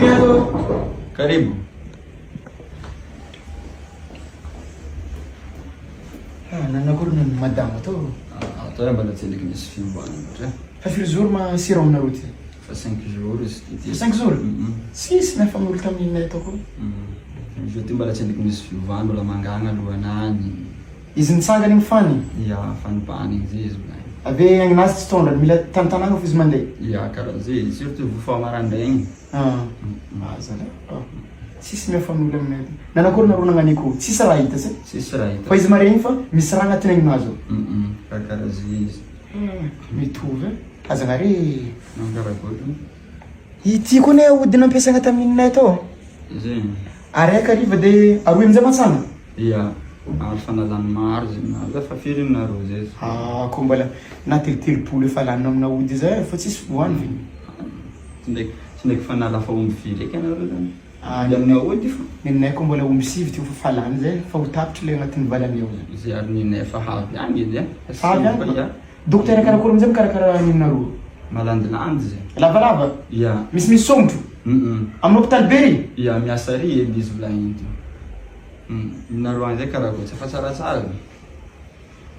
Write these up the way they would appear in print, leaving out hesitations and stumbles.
Adrien ô! Karibu. Ah, nanakory ny madama tao? Ah, atao mbola tsy endriky misy fiovana loatra. Fa firy jours ma sérum nareo ty? Fa 5 jours izy ty. Fa 5 jours? Tsisy nefa ny olo tamin'inay tao koa. Izy ty mbola tsy endriky misy fiovana, mbola mangagna alohanany. Izy nitsangana igny fany? Ya, fanipahana igny zay izy volagny. Ave agninazy tsy tondra, mila tantanagna fo izy mandeha. Ya, karaha zay, surtout voa maraindraigny. Ah, zalahy. Tsisy mihafa amin'olo aminay aty. Nanakory nareo nagnano écho? Tsisy raha hita se? Tsisy raha hita. Fa izy maregny fa misy raha agnatin'ny aignazy ao. Karaha karaha zay izy. Mitovy e. Aza e. Karakory? Ity koa ne aody nampiasaina tamin'inay tao. Zay. Araiky hariva de aroy amizay mantsana? Ya, ary fanalany maro zay nazy fa firy nareo zay? Ah, ko mbola na 33 efa lany amina ody zay fa tsisy voany ve? Tsy ndraiky tsy ndraiky fanala fa omby firy eky anareo zany? Ah, ny amina ody fa. Ninay ko mbola omby 9 teo fa fa lany zay fa ho tapitry le agnatin'ny valany ao zay. Zay ary ninay fa havy agny edy e. Fa avy agny? Ya. Dokotera karakory amizay mikarakara ninareo? Malandilandy zay. Lavalava? Ya. Misimisy songotro? Amin'ny hôpitaly be ry? Ya, miasa ry edy izy volagniny ty. Ninareo agny zay karakory tsy efa tsaratsara?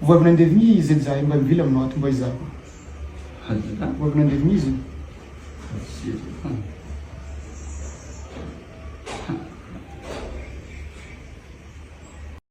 Vao avy nandevigny izy edy zahay mba mivily aminao ato mba hizahako. Azafady. Vao avy nandevigny izy.